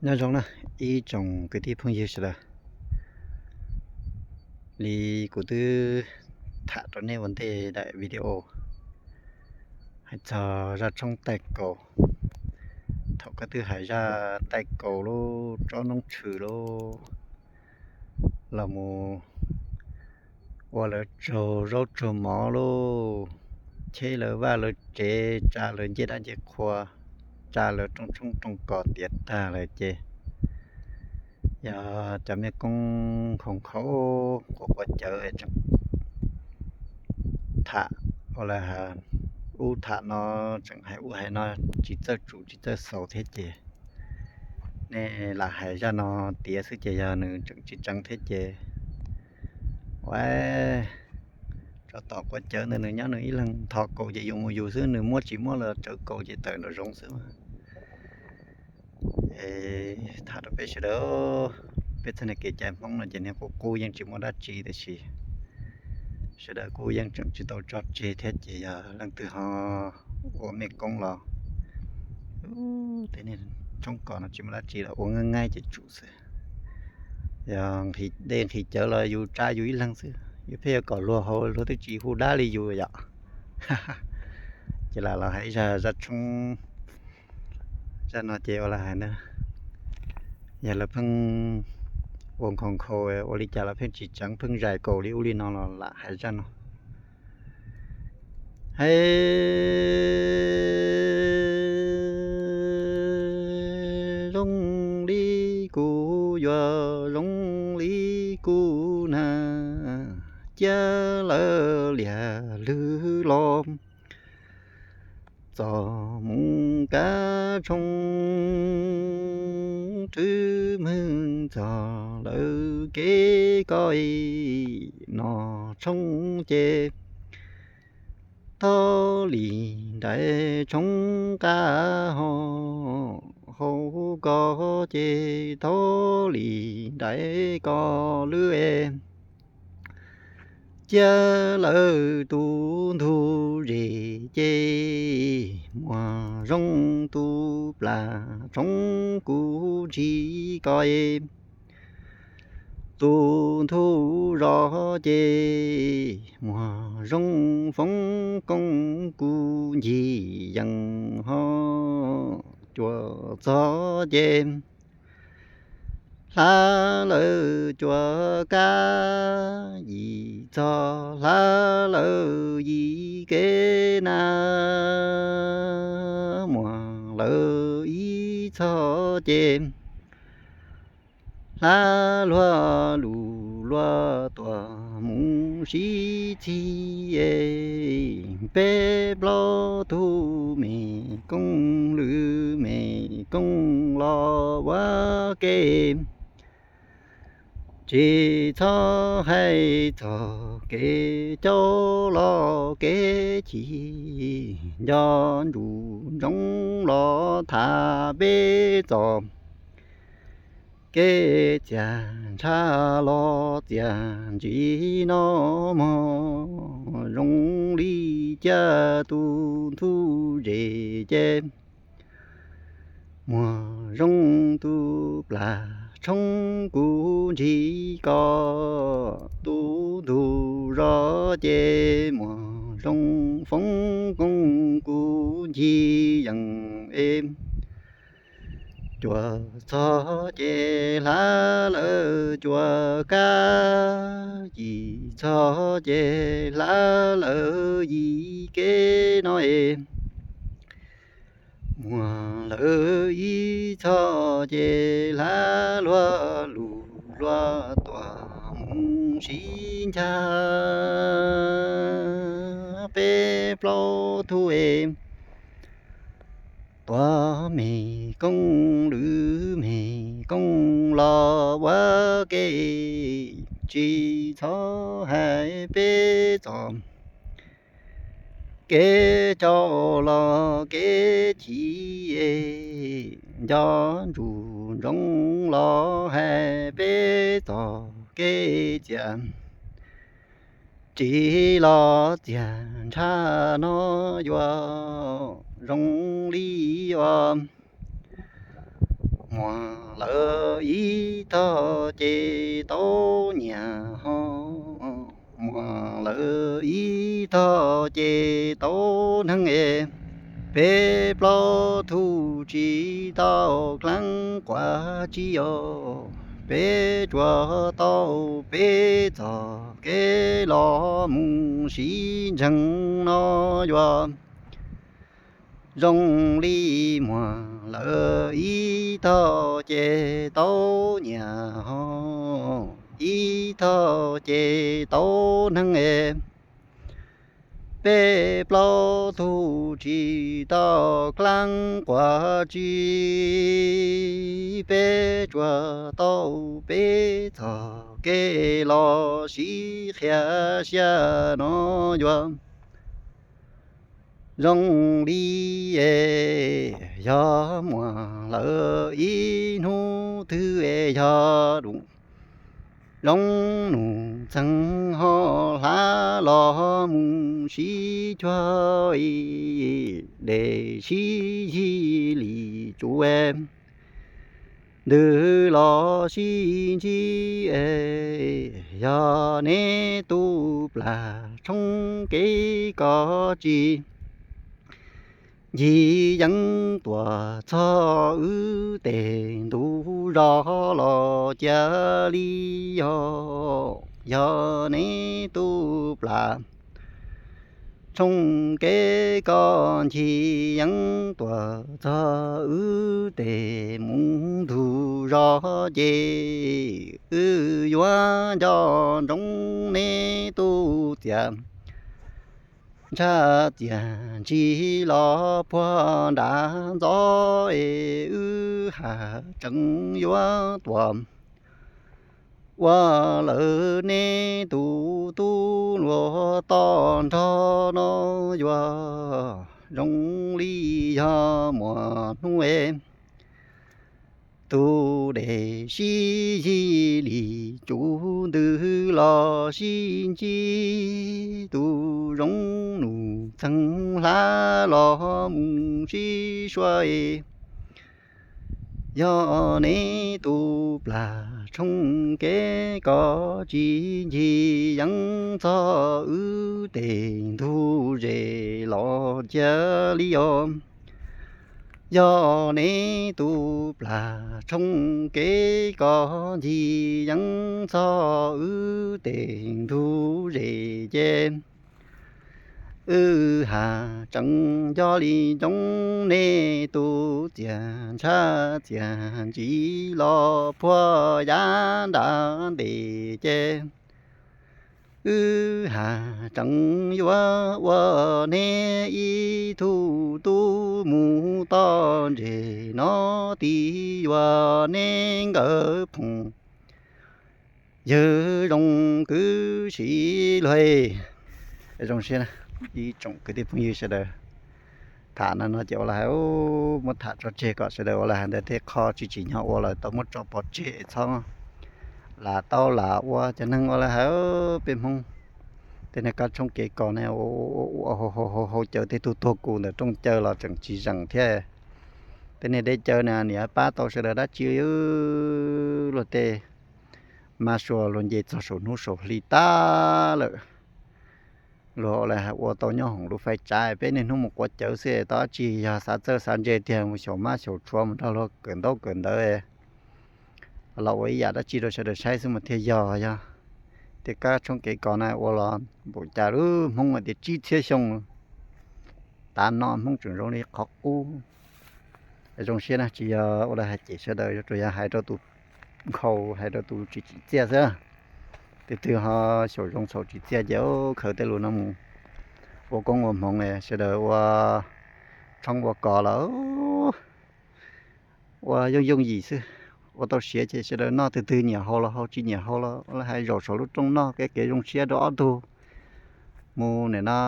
Nyob zoo na, ib tsoom kwv tij phooj ywg sawv daws, li kuv twb tham rau nej ua ntej daim video hais txog zaj tshoob taij kaus. Thaum koj twb hais zaj taij kaus lub tsob noob tshwm lub los mus ua lawv tsaug zaub tsaug mov lauj, cheb lawv vaj lawv tsev, tsa lawv ncej dab ncej qhua, tsa lawv rooj tshoob rooj kos tiav tag lawm ces yog cov mej koob nkhaus nkhaus quav quav cawv tseem tham ua lawv hais, ub tham no tseem hais ub hais no, tsis txawj tsum tsis txawj xaus thiab ces nej lam hais zaj no tiav xwb ces yog nws tseem tsis tseev thiab ces ua tsov tom quav cawv ntawd nws nyob nws ib leeg, nthos kaus ces yus mus yus xwb, nws muab tsis muab los tsawv kaus ces tawm nraum zoov xwb. Tham rau peb sawv daws, peb txheej niag kev cai Hmoob no ces niag qub qub yeej tsis muaj dab tsi tiam sis sawv daws kuj yeej tseem tsis tau tso tseg thiab ces yog leej twg ho ua mej koob los tej niag tshoob kos no tsis muaj dab tsi los ua nqaij nqaij ces tsum xwb. Yog dej nqhis cawv los yus tsa yus ib leeg xwb, yus pheej yuav kom luag haus luag twb tsis hu dab li yus yom. Ces lam los hais zaj zaj tshoob, zaj no ces ua li hais na, yog lawv pheej ua nkhaus nkhaus ua li cas los pheej tsis tseev, pheej zais kaus li ub li no los lam hais zaj no. Hais zoo li kuv yuav zoo li kuv na, cia lawv liag lwg los txog mus kab tshoob, rwb mws txog lawv kev ko ib noj tshoob ces tog li nraim tshoob qab ho hauv ko ces tog li nraim ko lwb es cia lawv tus ntug zes ces muag zoo tus plas tshoob kuv ntsis ko es tus ntug zos ces muag zoo foob koob kuv ncig yees ho cuam txog ces hla lawv cua kab yim txog hla lawv yim kev na muag lawv ib txog ces hla luag lus luag tuaj mus sib txig es peb plaub tug me koob lwm me koob los ua ke tsis txhob hais txog kev caub los kev chim, nco ntsuj ntsoov los tham peb txog kev txias ntsha los txias ntsis no mog, zoo li cas tus ntug zes ces muag zoo tus plas tshoob kuv ntsis ko, tus ntug zos ces muag zoo foob koob kuv ncig yees es cuam txog ces hla lawv cua kab, yim txog ces hla lawv yim kev no es muag lawv ib txog ces hla luag lus luag tuaj mus sib ncag peb plaub tug es tuaj me koob lwm me koob los ua ke tsis txhob hais peb txog kev caub los kev chim, nco ntsuj ntsoov los hais peb txog kev txias ntsis los txias ntsha no yuav zoo li ua Muag lawv ib tog ces tau nyiam ho, muag lawv ib tog ces tau neeg es, peb plaub tug tsis tau dlaab quav tsi os, peb tsuas tau peb txoj kev los mus sib ntseeg no yuav zoo li muag lawv ib tog ces tau nyiam ho, ib tog ces tau neeg es, peb plaub tug tsis tau dlaab quav tsi, peb tsuas tau peb txoj kev los sib qhia siab no yuav zoo li es, yog muag lawv ib hnub twg es yog dum zoo num txeeg ho hlav los mus sib cuag dej sib yig li tsuv es, ntws los sib ntsib es, yog neb tus plag tshoob kev koj tsis ncig yeeb tuaj txog wb tej ntug zos los cia li os, yog neb tus plag tshoob kev koj ncig yeeb tuaj txog wb tej mus ntug zos ces, wb yuav nco ntsoov neb tus txiaj ntsha txiaj ntsim los puag nram ntxov es, wb has tseem yuav tuaj ua lawm neb tus tub luag toj nrog no yuav zoo li yog muaj hnub es, tus dej sib yig li tsuv ntws los sib ntsib, tus zoo num txeeg hlav los mus sib sua es, yog neb tus plag tshoob kev koj tsis ncig yeeb txog wb tej ntug zes los cia li os, yog neb tus plag tshoob kev koj ncig yeeb txog wb tej ntug zes ces, wb has tseem nco li ntsoov neb tus txiaj ntsha txiaj ntsim los puag yav nram ntej ces, wb has tseem yuav ua neb ib tug tub mus toj ntses no, tib yuav neb nkawd phooj ywg zoo kwv tij luag. Zoo siab na, ib tsoom kwv tij phooj ywg sawv daws. Tham no no ces ua li hais, muab tham tso tseg kom sawv daws ua li hais ntawd tej qho tsis tsim nyog ua lawm tau muab tso pov tseg, txhob lam tau lam ua cov neeg ua li hais. Peb Hmoob tej neeg kab tshoob kev kos ne, ua hau cawv tej tug tuag kus ntawm rooj caw los tseem tsis zeem thiab. Tej neeg deb cawv na niam pab tau sawv daws dab tsi? Luag tej mab sua luag nce txog saum hnub saum hli tag lawm, luag ua li hais ua tau nyob hoom lub fais tsav, peb niaj hnub mus quav cawv xwb tau dab tsi? Yog xav txawj xav ntse tiag mus xyaum mab xyaum tshua mus nrog luag kawm ntaub kawm ntawv los ua ib yam dab tsi rau sawv daws saib xwb mas thiaj yog. Yog tej kab tshoob kev kos na ua los npaum cas lub Hmoob hais tias tsib txhiab xyoo tav no Hmoob tseem zoo li qhov qub. Zoo siab na, tsis yog ua li hais cem sawv daws, tsuas yog hais rau tus nkhaus, hais rau tus tsis tsim txiaj xwb. Tus twg ho xyaum zoo xyaum tsim txiaj ces khaws tej lus no mus ua koob ua hmoov, sawv daws ua tshoob ua kos los ua yooj yooj yim xwb, ua tau siav ces sawv daws noj, tus twg nyiam haus los haus, tsis nyiam haus los ua li hais zaum saum lub rooj noj, kev kev zoo siab rau ob tug mus nim no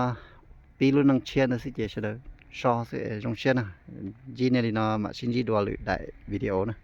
pib lub neej tshiab ntawd xwb ces sawv daws so xwb, zoo siab na. Ntsib nej li no mam sib ntsib dua lwm daim video na.